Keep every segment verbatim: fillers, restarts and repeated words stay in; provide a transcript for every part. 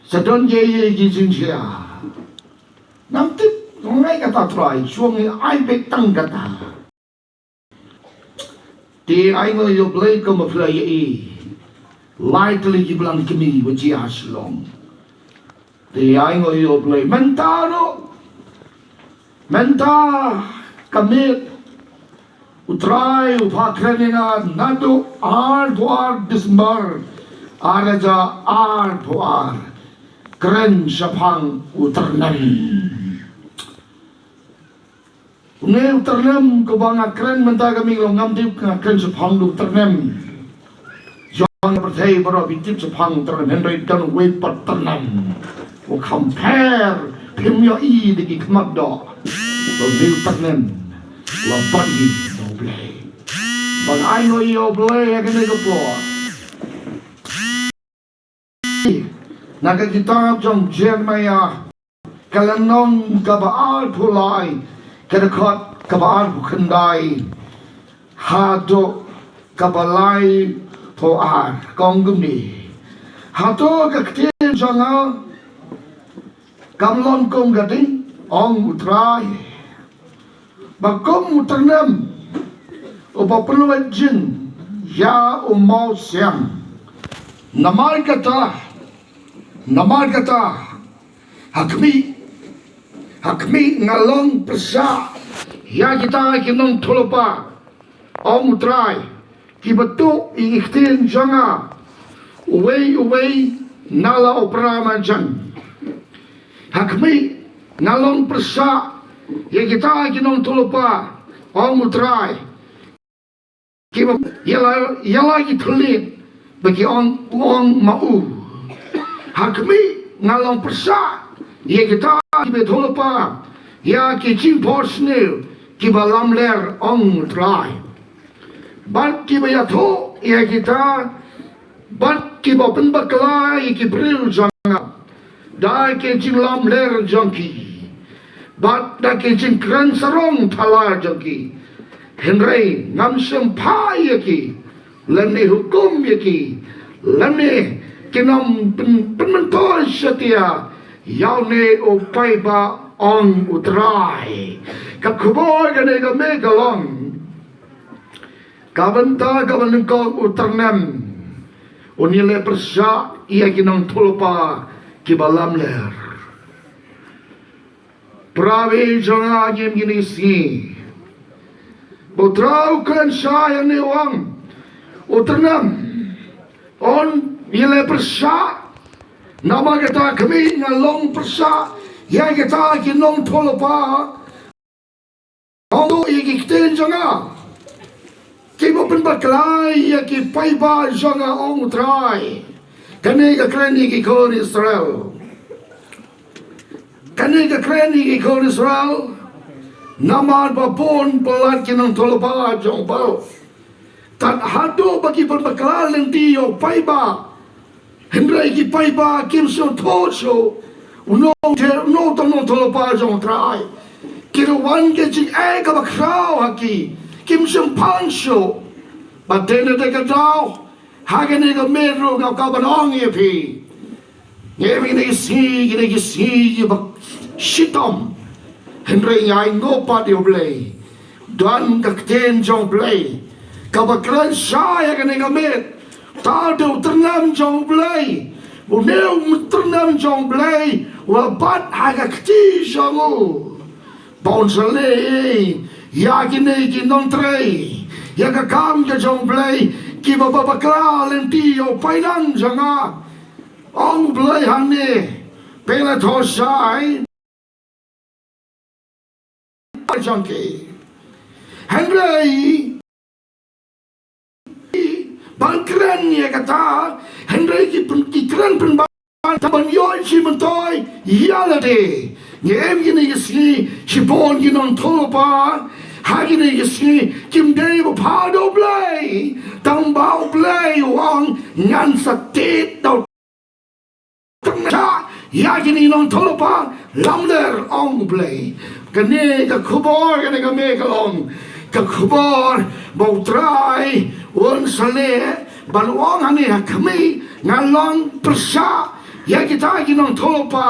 Sa don ïa ïa ki jingjia. Ngam tip, ngai kata Trai, shuwa ngi ai beit tang kata. Te ai ngo ïa u Blei kum u Blei ïa i. Lai tylli ki blang kmie wa jia shlong. Te ai ngo ïa u Blei mynta ruh. Mynta ka miet u Trai u pha kren ïa nga naduh arphew ar December ar hajar arphew ar. Kren shaphang u tyrnem. Une u tyrnem kaba nga kren mynta ka miet long ngam tip nga kren shaphang u tyrnem. Jong ka pyrthei baroh phi tip shaphang u tyrnem hynrei don uwei pat tyrnem. U compare phim ïohi da ki khmat doh. Ba une u tyrnem la ban ïa u Blei. Ban ai ïa u Blei ha kane ka por. Na ka kitab jong Jeremiah ka lynnong kaba arphew lai ka dkhot kaba arphew khyndai haduh kaba laiphew ar ka ong kumne. Hato ka ktien jong nga kam long kum ka ding, ong u Trai. Ba kum u tyrnem uba pynlwet jin ïa u mawsiang. Namar kata, namar kata, ha khmih, ha khmih nga long pyrshah ïa kita ki nongïathuhlypa, ong u Trai, kiba tuh ïa ki ktien jong nga uwei uwei na la u para marjan. Ha khmih nga long pyrshah ïa kita ki nongïathuhlypa, ong u Trai, kiba ïa la, ïa la ki thylliej ba ki ong, u ong ma u. Ha khmih nga long pyrshah ïa kita kiba ïathuhlypa ïa ki jingphohsniew kiba lamler, ong u Trai. Bad kiba ïathuh ïa kita, bad kiba pynbakla ïa ki briew jong nga da ki jinglamler jong ki bad da ki jingkren sarong thala jong ki. Hynrei ngam shym phah ïa ki lymne hukum ïa ki lymne kin ym pyn-, pynmyntoi satia ïa une u paidbah, ong u Trai. Ka khubor kane ka miet ka long, ka bynta kaba nyngkong u tyrnem un ïaleh pyrshah ïa ki nongïathuhlypa kiba lamler. Para bangeit jong nga, ngim, kine ki sngi ba u Trai u kren shai hangne, u ong u tyrnem un ïaleh pyrshah. Namar kata khmih nga long pyrshah ïa kita ki nongïathuhlypa, ong u, ïa ki ktien jong nga kiba pynbakla ïa ki paidbah jong nga, ong u Trai. Kane ka kren ïa ki khun Israel. Kane ka kren ïa ki khun Israel. Namar ba bun palat ki nongïathuhlypa jong u Baal, tad haduh ba ki pynbakla lynti ïa u paidbah, hynrei ki paidbah kim sngewthuh shuh uno uno uta u nongïathuhlypa jong u Trai. Ki la wan ka jingeh kaba khraw ha ki, kim shym pang shuh. Bad te na kata ka daw, ha kane ka miet ruh nga kwah ban ong ïa phi, ngim, kine ki sngi, kine ki sngi kiba shitom. Hynrei nga ainguh pat ïa u Blei. Don ka ktien jong u Blei kaba kren shai ha kane ka miet. Uta u tyrnem jong u Blei, une u tyrnem jong u Blei u la bat ha ka kti jong u ba un sa leh ïa kine ki nongtrei ïa ka kam ka jong u Blei, kiba bakla lynti ïa u paidbah jong nga, ong u Blei hangne. Phi la thoh shai jong ki. Hynrei ban kren ïa kata, hynrei ki pyn-, ki kren pynban tang ban ïoh jingmyntoi ïa lade. Ngim, kine ki sngi shibun ki nongïathuhlypa ha kine ki sngi kim dei ba phah da u Blei, tang ba u Blei u ong ngan sa tied da u tyrnem ïa kine ki nongïathuhlypa lamler, ong u Blei. Kane ka khubor kane ka miet ka long ka khubor ba u Trai un sa leh, bad u ong hangne, ha khmih nga long pyrshah Ïa kita ki nongthoh lypa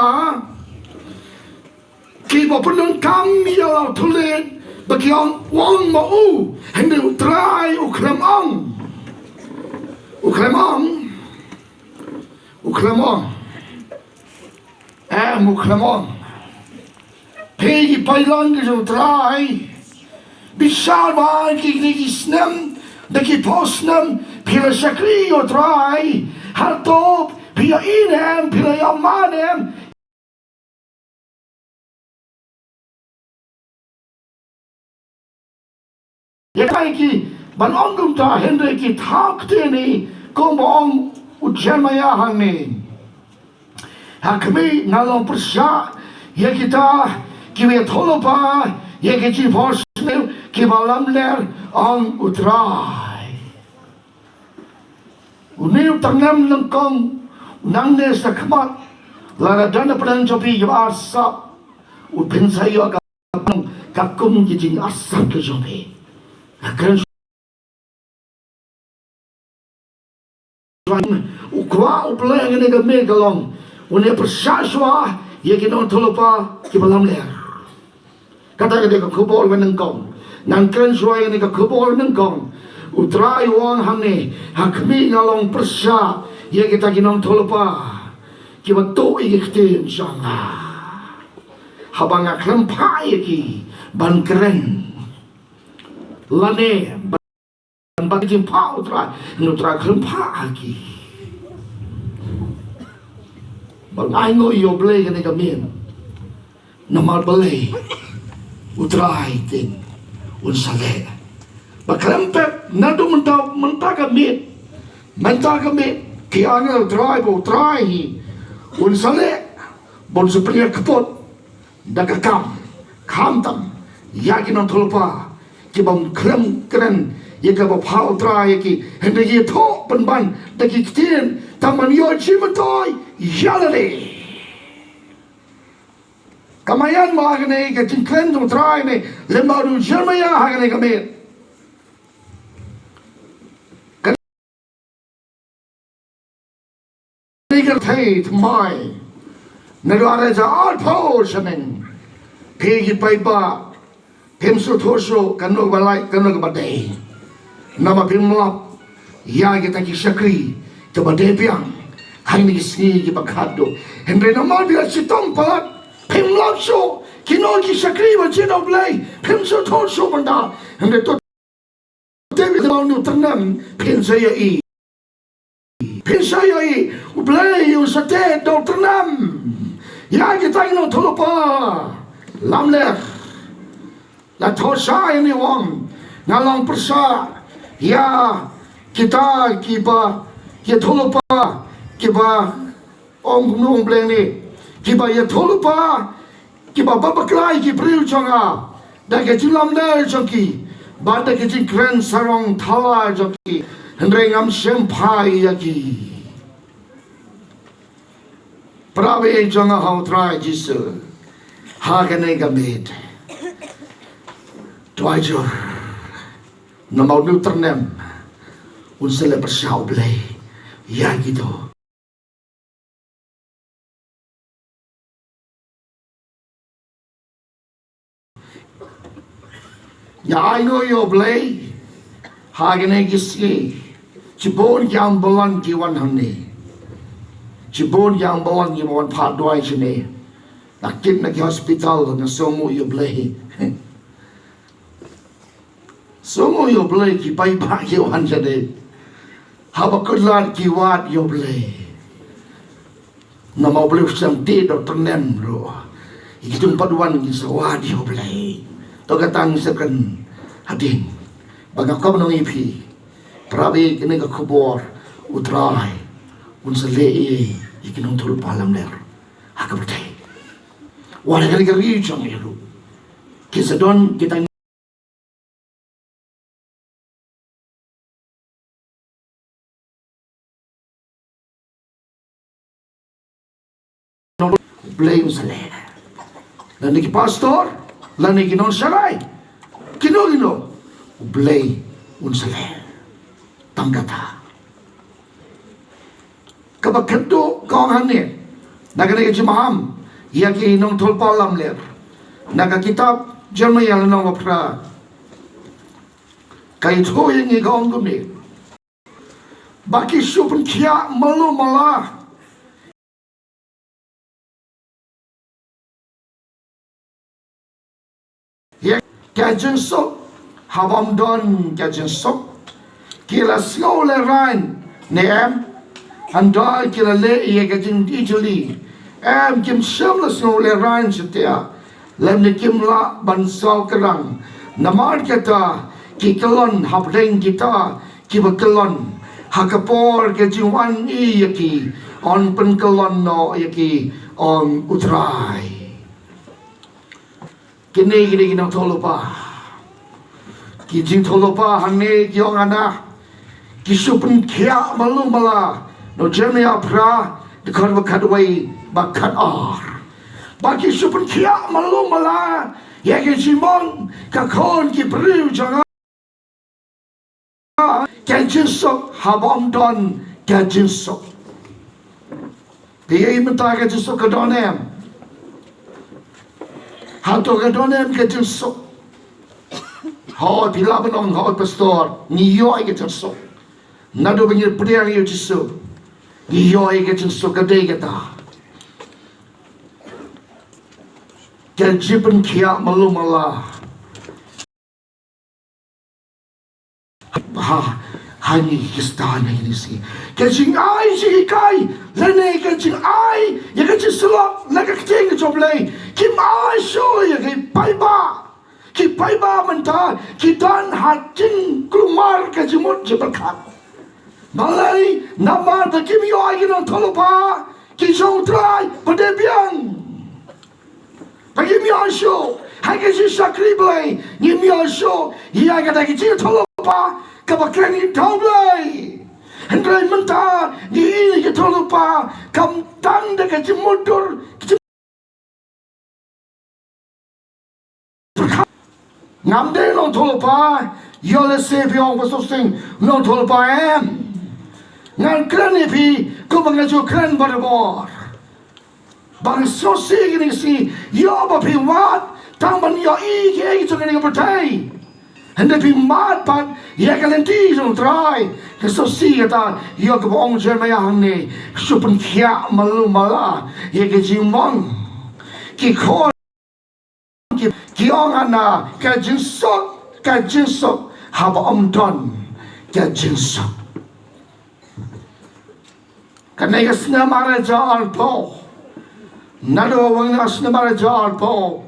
kiba pyndonkam ïa la u thylliej ba ki ong, u ong ma u, hynrei u Trai u khlem ong. U khlem ong. U khlem ong. Em, u khlem ong. Phi ki paidlang ki jong u Trai. Bishar ba ki, ki, ki snem, da ki phew snem, phi la shakri ïa u Trai. Hato phi ïohi ne em, phi la ïohi ne em. Ïa kaei ki ban ong kumta, hynrei ki thaw ktien hi kumba ong u Jeremaïah hangne. Ha khmih nga long pyrshah ïa kita kiba ïathuhlypa ïa ki jingphohsniew kiba lamler, ong u Trai. Une u tyrnem nyngkong u nang ne sa khmat, lada don na pdeng jong phi kiba arsap, u phin sa ïoh ka, ka kum ki jingarsap ki jong phi. Ka kren u kwah U Blei ha kane ka miet ka long, une pyrshah shuwa ïa ki nongthoh lypa kiba lamler. Kata ka dei ka khubor kaba nyngkong. Ngan kren shuwa ïa kane ka khubor kaba nyngkong. U Trai u ong hangne, ha khmih nga long pyrshah ïa kita ki nongthoh lypa kiba tuh ïa ki ktien jong nga. Haba nga khlem phah ïa ki ban kren lane ban, ban jingphah u Trai, u Trai khlem phah ha ki. Ba ngai nguh ïa U Blei kane ka miet. Namar balei? U Trai tin un sa leh. Ba khlem pep naduh mynta, mynta ka miet. Mynta ka miet ki ong ïa U Trai ba U Trai hi un sa leh, ba un sa pynïakput da ka kam, khamtam ïa ki nongthoh lypa kiba khlem kren ïa kaba phah U Trai ïa ki, hynrei ki ïathuh pynban da ki ktien tang ban ïoh jingmyntoi ïa lade. Ka maïan mo ha kane ka jingkren jong U Trai ne lem bad u Jeremaïah ha kane ka miet. Kane ka thei thymmai. Naduh ar hajar arphew shaneng, phi ki paidbah phim sngewthuh shuh kano kaba lait kano kaba dei. Namar phim lap ïa kita ki shakri kiba dei biang ha kine ki sngi kiba khatduh. Hynrei namar ba la shitom palat, phim lap shuh kino ki shakri ba jin U Blei, phim sngewthuh shuh mynta. Hynrei to Te ba u tyrnem phin sa ïohi. Phin sa ïohi U Blei u sa teh da u tyrnem ïa kita ki nongthoh lypa lamler. La thoh shai ne u ong, nga long pyrshah ïa kita kiba ïathuh lypa, kiba ong kumno, ong Blei ne, kiba ïathuh lypa, kiba bakla ïa ki briew jong nga da ka jinglamler jong ki bad da ka jingkren sarong thala jong ki, hynrei ngam shym phai ïa ki. Para bangeit jong nga ha U Trai Jisu, ha kane ka miet, duwai jur, namar une u tyrnem un sa leh pyrshah U Blei ïa kito. Nga ai nguh ïa U Blei ha kine ki sngi. Shibun ki ambulan ki wan hangne. Shibun ki ambulan ki wan phah duwai shane. Na kit na ki hospital, nga sngewnguh ïa U Blei. Sngewnguh ïa U Blei, ki paidbah ki wan shane. Haba kut lad ki wad ïa U Blei. Namar U Blei u sdang teh da u tyrnem ruh. Ïa kitu pat wan ki sa wad ïa U Blei. To kata ngi sa kren hadien ba nga kwah ban ong ïa phi, para bangeit, kane ka khubor U Trai un sa leh ïa ki nongthoh lypa lamler ha ka pyrthei. Wat ha kane ka ri jong ngi ruh kin sa don kita U Blei un sa leh. Lane ki pastor, lane ki nongsharai, kino kino, U Blei un sa leh. Tang kata. Kaba khatduh ka ong hangne, Na kane ka jingmaham ïa ki nongthoh lypa lamler, na ka kitab Jeremiah lynnong ba phra, ka ïathuh ïa ngi, ka ong kumne: Ba ki shu pynkhiah malu mala ïa ka jingsuk, haba ym don ka jingsuk. Ki la sngew lehraiñ ne em? Hynda ki la leh ïa ka jingijli, em, kim shym la sngew lehraiñ satia, lymne kim lah ban saw kyrhang. Namar kata, ki kyllon hapdeng kita kiba kyllon ha ka por ka jingwan ïa ki, yn pynkyllon noh ïa ki, ong U Trai. Kine, kine ki nongthoh lypa. Ki jingthoh lypa hangne ki ong, ana, ki shu pynkhiah malu mala. Nong Jeremiah phra, dkhot ba khatwei bad khatar. Ba ki shu pynkhiah malu mala ïa ka jingmong ka khun ki briew jong nga, ka jingsuk, haba ym don ka jingsuk. Phi ïohi mynta ka jingsuk ka don em? Hato ka don em ka jingsuk? Hooid, phi lah ban ong, hooid pastor, ngi ïohi ka jingsuk. Naduh ba ngi pdiang ïa U Jisu, ngi ïohi ka jingsuk. Ka dei kata, ka jingpynkhiah malu mala. Ha, ha ngi ki Khristan ha kine ki sngi, ka jingai jinghikai lane ka jingai ïa ka jingsyllok na ka ktien ka jong U Blei, kim ai shuh ïa ki paidbah. Ki paidbah mynta ki don ha jingkulmar ka jingmut jingpyrkhat. Balei? Namar ba kim ïohi ki nongthoh lypa ki jong U Trai ba dei biang. Ba ngim ïoh shuh ha ka jingshakri Blei, ngim ïoh shuh ïa kata ka jingthoh lypa kaba kren ïa U Blei. Hynrei mynta ngi ïohi ka jingthoh lypa kam tang da ka jingmutdur, ka jing- Ngam dei nongthoh lypa, ïoh lehse phi ong, Pastor Sing, nongthoh lypa em. Ngan kren ïa phi kumba nga ju kren barabor. Ba nga sngewsih kine ki sngi, ïoh ba phi wad tang ban ïohi kiei kiei jong kane ka pyrthei, hynrei phi mad pat ïa ka lynti jong U Trai. Nga sngewsih kata, ïoh kaba ong Jeremiah hangne, shu pynkhiah malu mala ïa ka jingmong. Ki khun ki, ki ong, ana, ka jingsuk, ka jingsuk, haba ym don ka jingsuk. Kane ka snem ar hajar arphew, naduh ba wan ka snem ar hajar arphew,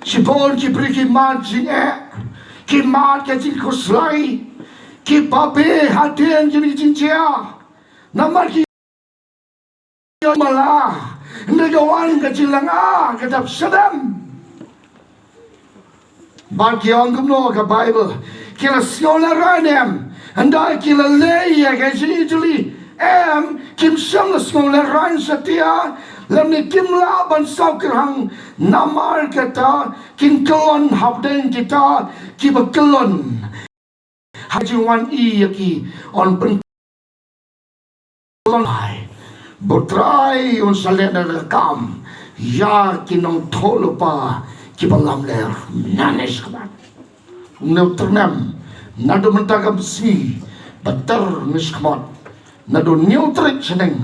shibun ki briew ki mad jingeh, ki mad ka jingkhuslai, ki babe hadien kine ki jingjia. Namar ki ïoh mala, hynrei ka wan ka jinglynga, ka dap shadem. Bad ki ong kumno ka Baibl? Ki la sngew lehraiñ em? Hynda ki la leh ïa ka jingijli, em, kim shym la sngew lehraiñ satia, lymne kim lah ban saw kyrhang. Namar kata kin kyllon hapdeng kita kiba kyllon. Ha jingwan ïa ki, yn pyn- Ba U Trai un sa leh na ka kam ïa ki nongthoh lypa kiba lamler nangne shakhmat. Une u tyrnem, naduh mynta ka sngi, ba ter ne shakhmat, naduh une u tarik shaneng,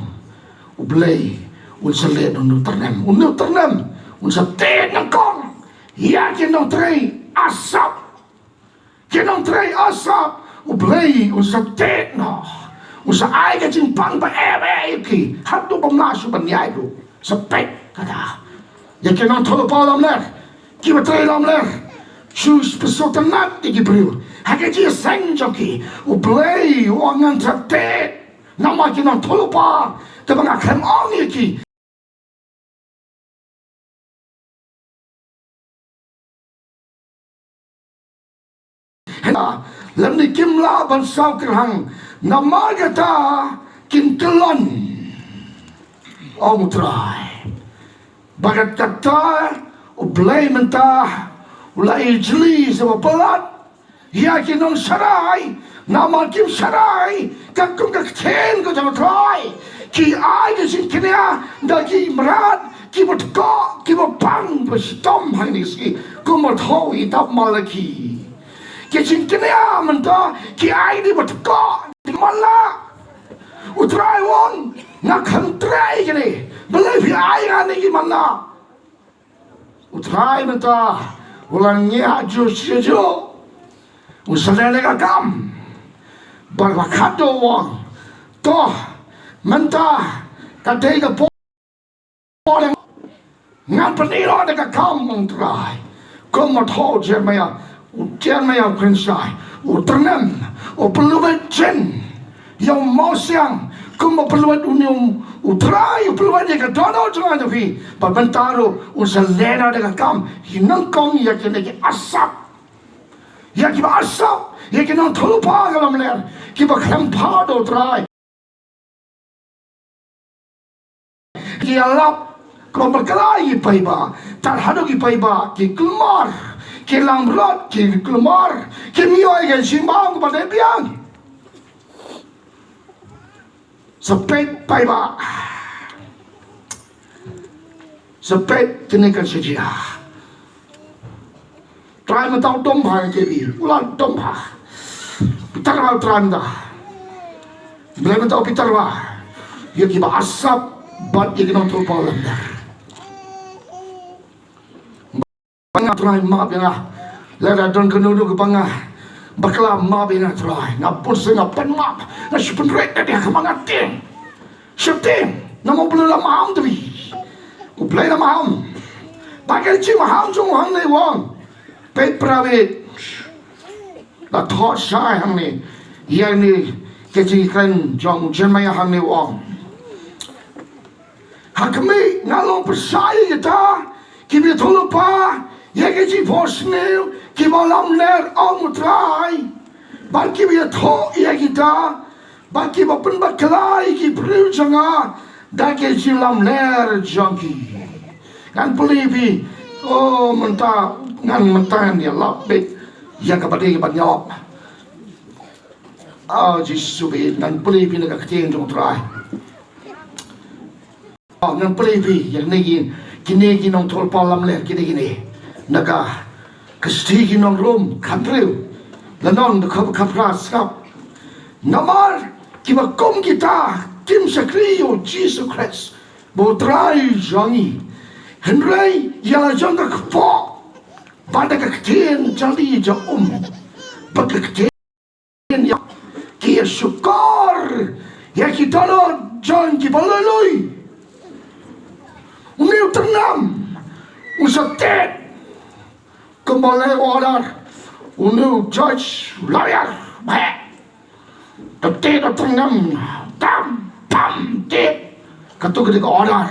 U Blei un sa leh na une u tyrnem. Une u tyrnem un sa tied nyngkong ïa ki nongtrei asap. Ki nongtrei asap, U Blei un sa tied noh, un sa ai ka jingpang ba eh eh ïa ki. Haduh bym lah shuh ban ïaid ruh, sa peit kata. Ïa ki nongthoh lypa lamler, kiba trei lamler, shu shu pynsngewtynnat ïa ki briew ha ka jingïaseng jong ki. U Blei u ong, ngan sa tied namar ki nongthoh lypa, kaba nga khlem ong ïa ki. Lymne kim lah ban saw kyrhang, namar kata kin kyllon, ong U Trai. Bad kata U Blei mynta u la ijli sa ba palat ïa ki nongsharai, namar kim sharai katkum ka ktien ka jong U Trai. Ki ai ki jingkñia da ki mrad, ki ba tkoh, ki ba pang, ba shitom hangne shi, kumba thoh kitab Malaki. Ki jingkñia mynta, ki ai ki ba tkoh, ki manna. U Trai u ong, nga kyntrei kine, balei phi ai nga ne ki manna. U Trai mynta u la ngiah juh sha juh. U sa leh ka kam. Bad ba khadduh u ong, to, mynta ka dei ka por ngan pyni noh da ka kam, ong Trai. Kumba thoh Jeremaïah, u Jeremaïah u kren shai, u tyrnem, u pynlwet jin ïa u mawsiang, kumba pynlwet une u Trai, u pynlwet ïa ka dohnud jong nga jong phi. Bad mynta ruh un sa leh noh da ka kam, ki nyngkong ïa kine ki asap. Ïa ki ba asap, ïa ki nongthoh lypa ka lamler, ki ba khlem phah da u Trai. Ki ïalap, khlem bakla ïa ki paidbah, tad haduh ki paidbah ki kulmar, ki langbrot ki kulmar, kim ïoh ïa ka jingbam kaba dei biang. Sa peit paidbah. Sa peit kane kan sa jia. Trai mynta u dom bha ïa ki, u la dom bha. Pyntar bha u Trai mynta. Blei mynta u pyntar bha ïa ki ba asap bad ïa ki nongthoh lypa lamler. Ba nga Trai map ïa nga. Lada don kano kano kaba nga bakla, map ïa nga Trai. Nga bun sien nga pan map. Nga shu pynrek da ka ma nga tieng. Shu tieng. Namar U Blei la maham Trai. U Blei la maham. Ba ka jingmaham jong u hangne u ong. Peit para bangeit. La thoh shai hangne. Ïa kane ka jingkren jong u Jeremaïah hangne u ong. Ha khmih nga long pyrshah ïa kita kiba ïathuhlypa ïa ka jingphohsniew, kiba lamler, ong U Trai. Bad kiba ïathuh ïa kita, bad kiba pynbakla ïa ki briew jong nga da ka jinglamler jong ki. Ngan pule ïa phi, oh mynta, ngan mynta ngan ïalap beit ïa kaba dei ban ïalap. Oh Jisu, ngan pule ïa phi na ka ktien jong U Trai. Oh, ngan pule ïa phi, ïa kine ki, kine ki nongthoh lypa lamler, kine, kine. Na ka, ka shithi ki nong Rom, khathynriew. Lynnong dkhot khatphra sngap. Namar kiba kum kita kim shakri ïa U Jisu Khrist, ba U Trai jong ngi. Hynrei ïa la jong ka kpoh, bad da ka ktien jali ja um, bad ka ktien ïa ki ïa shukor ïa ki dohnud jong ki ba lui lui. Une u tyrnem un sa tied kumba leh order une u judge, lawyer, ba heh. Te tied u tyrnem, tam tam tied. Kato ka dei ka order.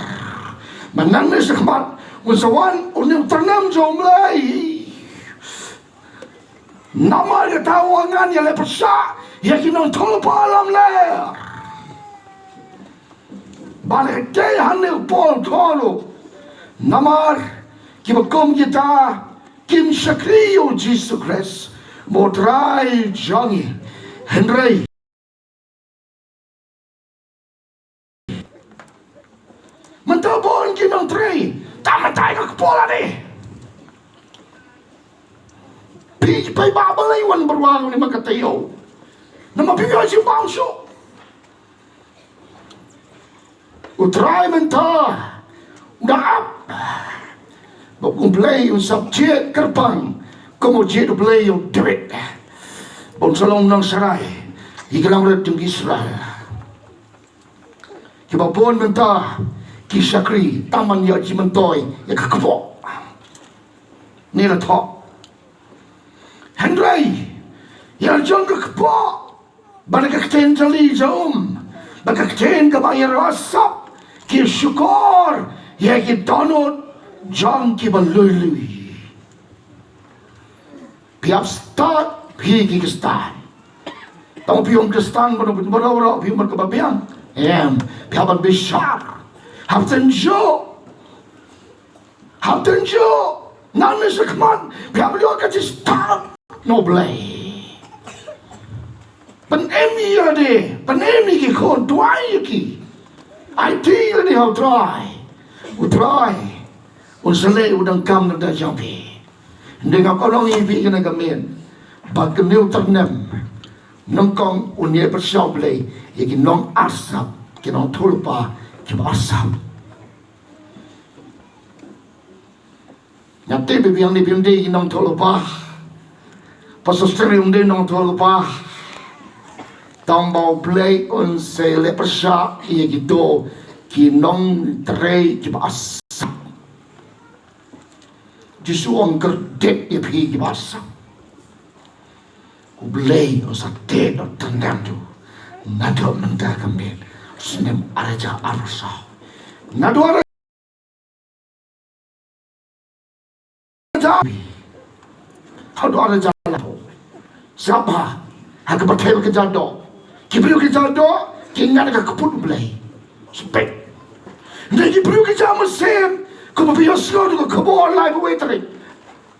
Mynta nangne shakhmat un sa wan une u tyrnem jong U Blei. Namar kata u ong ngan ïaleh pyrshah ïa ki nongthoh lypa lamler. Bad ka dei hangne u Paul u thoh ruh. Namar kiba kum kita kim shakri ïa U Jisu Khrist, ba U Trai jong ngi. Hynrei mynta bun ki nongtrei, tang mynta ka kpoh la dei. Phi paidbah, balei wan byrwa ne ma ka taïew? Namar phi ïoh jingbam shuh. U Trai mynta u da ap ba U Blei un sa jied kyrpang kum u jied U Blei ïa u David, ba un sa long u nongsharai ïa ki langbrot jong Israel. Kiba bun mynta ki shakri tang ban ïoh jingmyntoi ïa ka kpoh. Ne la thoh. Hynrei ïa la jong ka kpoh, bad ka ktien jali ja um, bad ka ktien kaba ïaroh sap, ki shukor ïa ki dohnud jong kiba lui lui. Phi hap stad, phi ki Khristan. Tang phi ong Khristan, baroh baroh phi ong kaba biang. Em, phi hap ban bishar. Hap tynjuh. Hap tynjuh. Nangne shakhmat phi hap ïoh ka jingstad na U Blei. Pynim ïa lade, pynim ïa ki khun, duwai ïa ki. Aiti lane ha U Trai. U Trai un sa leh u dang kam na bynta jong phi. Hynrei nga kwah ong ïa phi kane ka miet ba kane u tyrnem nyngkong un ïa pyrshah U Blei ïa ki nong arsap, ki nongïathuhlypa kiba arsap. Nga tip ba biang ni biang dei ki nongïathuhlypa. Pastor Stanley um dei nongïathuhlypa. Tang ba U Blei un sa leh pyrshah ïa kito ki nongtrei kiba arsap. Jisu ong kyrdet ïa phi kiba arsap. U Blei un sa teh da u tyrnem jong u naduh mynta ka miet. Snem ar hajar arphew saw. Naduh ar hajar. Haduh ar hajar laiphew. Sngap bha. Ha ka pyrthei ba ka jada. Ki briew ki jada ki ngat ka kput U Blei. Spek. Hynrei ki briew ki jam mynsiem, kumba phi ïohsngew da ka khubor laiphew wei tarik.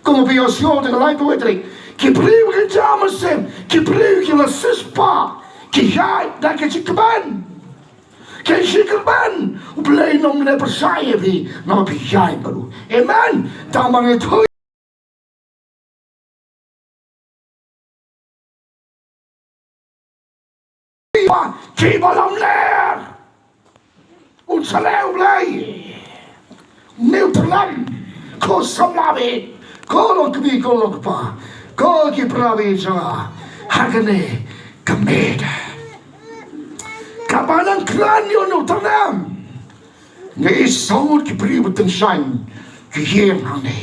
Kumba phi ïohsngew da ka laiphew wei tarik. Ki briew ki jam mynsiem, ki briew ki la siewspah, ki ïaid da ka jingkyrmen. Ka jingkyrmen, U Blei un ym leh pyrshah ïa phi, namar phi ïaid bad u. Amen. Tang ba ngi thui. Kiba lamler. Un sa leh U Blei. Une u tyrnem. Ko samla bad ko long kmie, ko long kpa, ko ki para bangeit jong nga ha kane ka miet. Kaba nang kren ïa une u tyrnem. Nga i saw ngut ki briew ba tyngshaiñ ki ïeng hangne.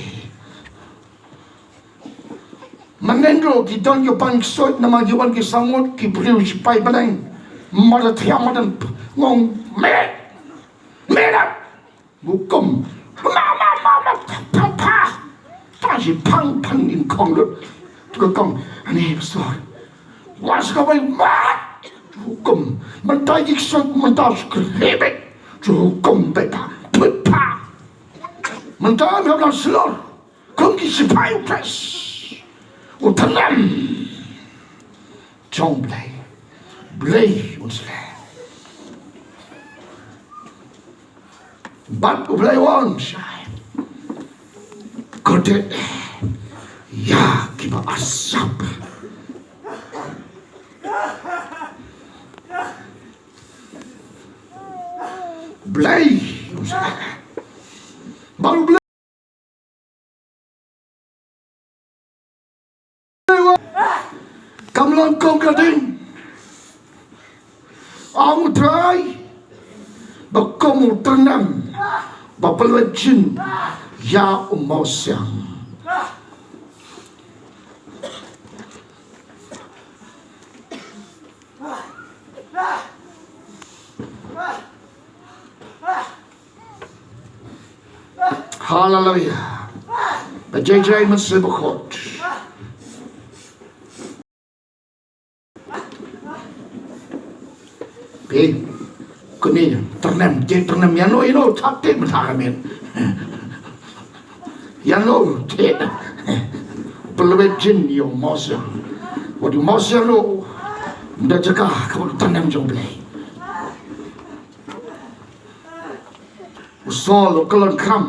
Mynhynnin ruh ki don ki ban ksuid namar ki wan ki saw ngut ki briew shipai bneng. Mada thiah madan ngong me. Me da. Hukum. Ma ma ma ma pa pa pa. Ta shi pang pang in kong lut. Tu ka kong. Ani pastor. Was ka bai ma. Hukum. Mynta ki ksuid mynta skrebek. Tu hukum beta. Put pa. Mynta mi hap lang slor. Kum ki sipai U Khrist. U tyrnem jong U Blei. Blei un sa leh. Bad U Blei un sa kyrdet ïa kiba arsap. Blei un sa leh. Bad U Blei Kam long kum ka ding. Ong U Trai ba kum u tyrnem ba pynlwet jin ïa u mawsiang. Haleluya. Ba jai jai mynsiem bakhuid. Phi kane tyrnem, jai tyrnem ïano ïano, tha te mynta ka miet. Ïano te pynlwet jin ïa u mawsiang. Wat u mawsiang ruh da jaka ka tyrnem jong Blei. U Saul u kyllon khram.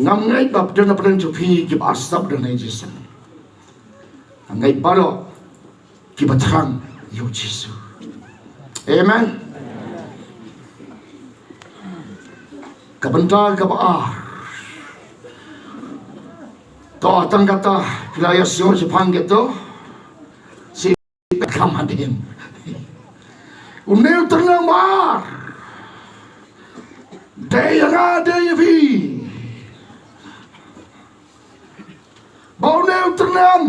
Ngam ngeit ba pdeng na pdeng jong phi kiba sap da nai Jisu. Ngeit baroh kiba thrang ïa u Jisu. Amen. Ka bynta kaba ar. To tang kata phi la ïa sngewthuh shaphang kito. Shi kam hadien. Une u tyrnem ba ar. Dei ïa nga dei ïa phi. Ba une u tyrnem.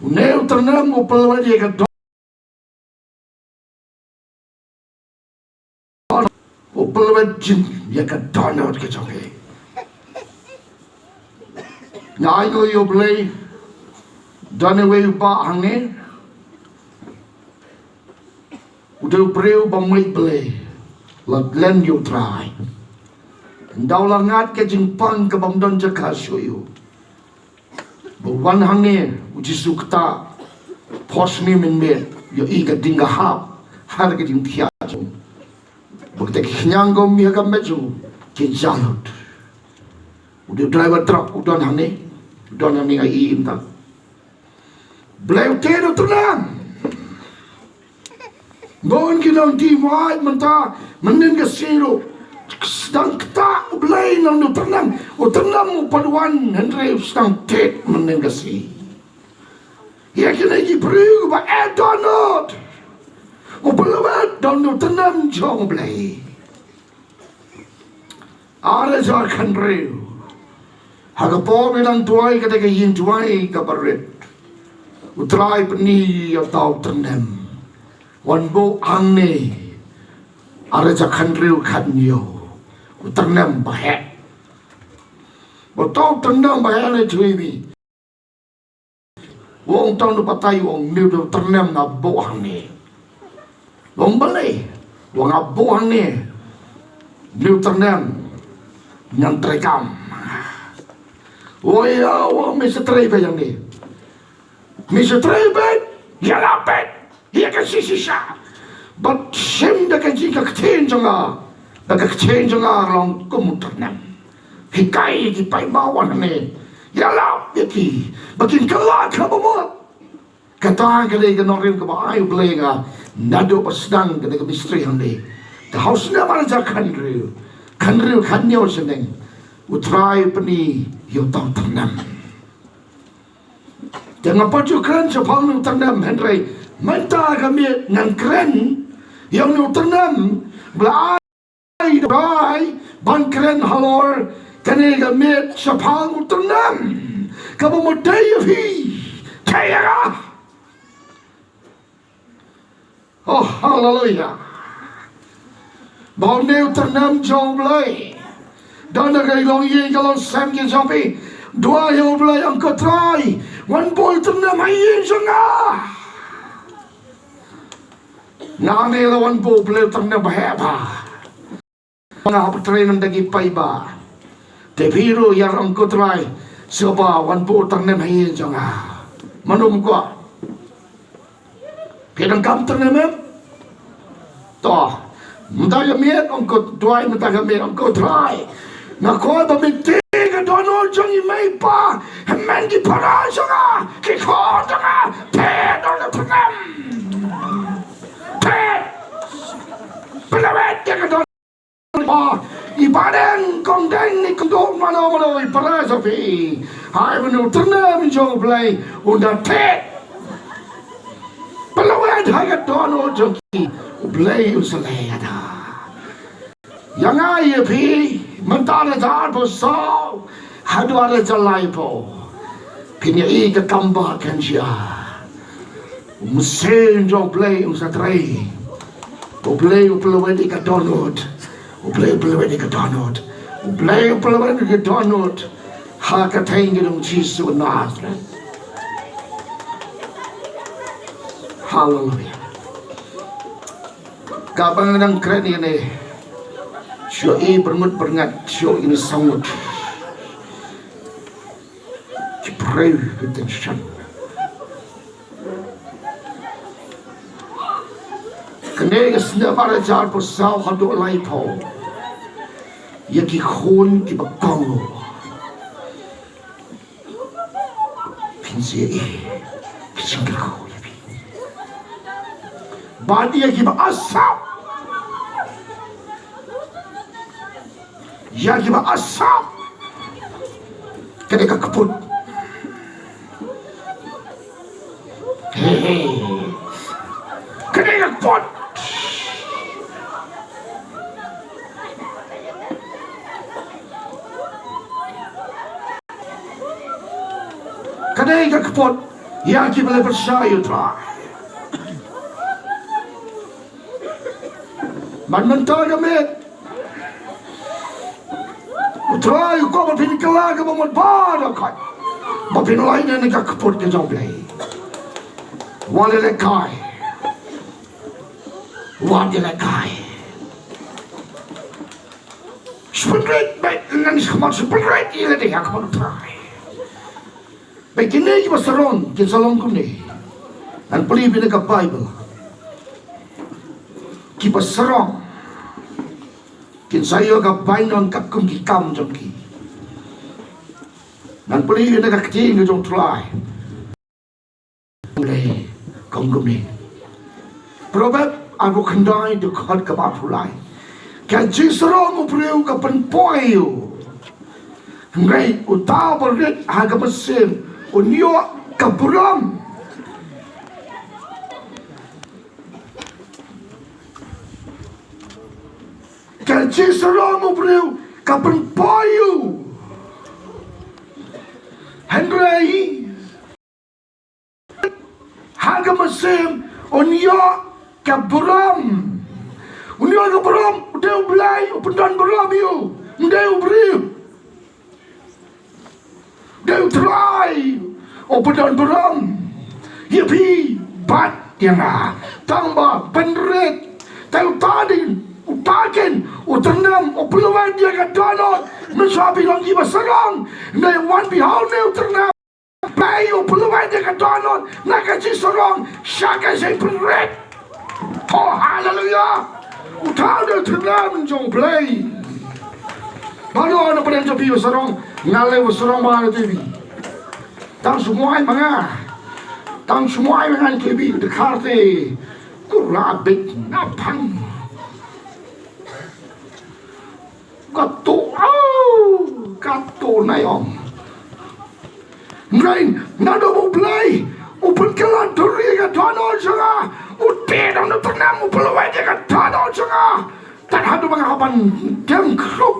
Une u tyrnem u pynlwet ïa ka don. U pynlwet jin ïa ka dohnud ka jong phi. Nga ai nguh ïa U Blei. Don uwei u bah hangne. U dei u briew ba mih Blei, la len ïa U Trai. Ynda u la ngat ka jingpang ka bym don jaka shuh ïa u. Ba u wan hangne, U Jisu ktah, pos ni mynmiet, ïohi ka ding ka hap, ha ka jingthiah jong u. Ba kita ki khñiang ka um ha ka met jong u, kin jah lut. U dei u driver truck, u don hangne, u don hangne nga ïohi mynta. Blei u tied u tyrnem. Bun ki nongdie wait mynta, mynnin ka sngi ruh. Sdang ktah U Blei na u tyrnem. U tyrnem u pat wan hynrei u sdang tied mynnin ka sngi. Ïa kine ki briew ba eh dohnud. U pynlwet da u tyrnem jong U Blei. Ar hajar khathynriew. Ha ka por ba nang duwai kata ka ïing duwai kaba rit. U Trai pyni ïa uta u tyrnem. Wan buh hangne. Ar hajar khathynriew khathynñiew. U tyrnem ba heh. Uta u tyrnem ba heh ne thui mi. U ong, tang u batai u ong, une u tyrnem nga buh hangne. U ong balei? U ong nga buh hangne. Une u tyrnem ngan treikam. U ong ïa u, me sa trei beit hangne. Me sa trei beit, ïalap beit ïa ka jingshisha. Bad shim da ka jing ka ktien jong nga. Da ka ktien jong nga long kum u tyrnem. Hikai ïa ki paidbah hangne. Ïalap ïa ki. Ba kin kylla kaba mut. Kata ka dei ka nongrim kaba ai U Blei ïa nga. Naduh ba sdang ka dei ka ministry hangne. Te ha u snem ar hajar khathynriew. Khathynriew khathynñiew snem. U Trai u pyni ïa uta u tyrnem. Te nga pat ju kren shaphang une u tyrnem hynrei mynta ka miet ngan kren ïa une u tyrnem ba la ai da u Trai ban kren halor kane ka miet shaphang u tyrnem. Kaba mut dei ïa phi, te ïa nga. Oh, haleluya. Ba une u tyrnem jong U Blei. Don da ka longïing ka longsem ki jong phi. Duwai ïa U Blei, ong ko Trai, wan buh u tyrnem ha ïing jong nga. Nangne la wan buh U Blei u tyrnem ba heh bha. Nga hap trei nang da ki paidbah. Te phi ruh ïa ong ko Trai, sngewbha wan buh u tyrnem ha ïing jong nga. Mano um kwah? Phi donkam tyrnem em? To. Mynta ka miet ong ko Trai, mynta ka miet ong ko Trai. Nga kwah ba me tied ka dohnud jong i mei i pa. Hynmen ki para jong nga, ki khun jong nga, te don tyrnem. Te. Pynlwet ïa ka dohnud. Ba i Bah Deng, Kong Deng, i Kong Duh, mano mano i para jong phi. Hai, mano u tyrnem jong U Blei un da thied. Pynlwet ha ka dohnud jong ki, U Blei un sa leh ïa ta. Ïa nga ïa phi, mynta da jar phew saw haduh da jar laiphew. Phin ïohi ka kam ba kan jia. U Mynsiem jong U Blei un sa trei. U Blei u pynlwet ïa ka dohnud. U Blei u pynlwet ïa ka dohnud. U Blei u pynlwet ïa ka dohnud. Ha ka kyrteng jong U Jisu Nasaret. Haleluya. Kaba nga dang kren ïa ne. Shu i berngut berngat shu i ne sangut. Ki briew ki tension. Kane ka snem ar hajar phew saw haduh laiphew. Ïa ki khun kiba kong. Phin sa ïohi ki jingkyrkhu ïa phi. Bad ïa kiba asap. Ïa kiba asap. Ka dei ka kput. He, he. Ka dei ka kput. Ka dei ka kput ïa kiba leh pyrshah ïa U Trai. Bad mynta ka miet U Trai u kwah ba phin kylla kaba mut ba dei ka, ba phin lait na ka kput ka jong U Blei. Wat leh lehkai. Wat ïa lehkai. Shu pynrit beit, ngan shu khmat, shu pynrit ïa lade ha khmat u Trai. Bad kine kiba sarong kin sa long kumne. Ngan pule beit na ka Baibl. Kiba sarong kin sa ïoh ka bainong katkum ki kam jong ki. Ngan pule na ka ktien ka jong u Trai. Kumne, kum kumne. Proverb arphew khyndai dkhot kaba arphew lai. Ka jingsarong u briew ka pynpoi ïa u. Hynrei uta uba rit ha ka mynsiem un ïoh ka burom. Ka jingsarong u briew ka pynpoi ïa u. Hynrei ha ka mynsiem un ïoh ka burom. Un ïoh ka burom, u dei u Blei u pyndon burom ïa u, ym dei u briew. Dei u Trai u pyndon burom ïa phi bad ïa nga. Tang ba pynrit, tang uta dei uta ken u tyrnem u pynlwet ïa ka dohnud. Mynshuwa phi long kiba sarong, hynrei wan phi ha une u tyrnem. Blei u pynlwet ïa ka dohnud na ka jingsarong sha ka jingpynrit. Oh, haleluya. Uta u dei u tyrnem jong Blei. Baroh na pdeng jong phi ba sarong, nga leh ba sarong ba na T V. Tang sumai ma nga. Tang sumai ma nga T V, dkhar te. Kura bit na pang. Kato, au, kato na ïong. Ngai, naduh ba u Blei u pynkylla duri ka dohnud jong nga, u dei u tyrnem u pynlwet ïa ka dohnud jong nga. Tad haduh ba nga hap ban dem khrup,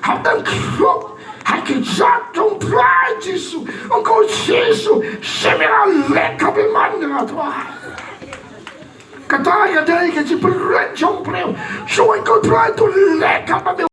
hap dem khrup ha ki jait jong u Trai Jisu. Ong ko Jisu, shim ïa nga, leh ka bymman jong nga Trai. Kata ka dei ka jingpynrit jong u briew. Shu ong ko Trai to leh ka bymman.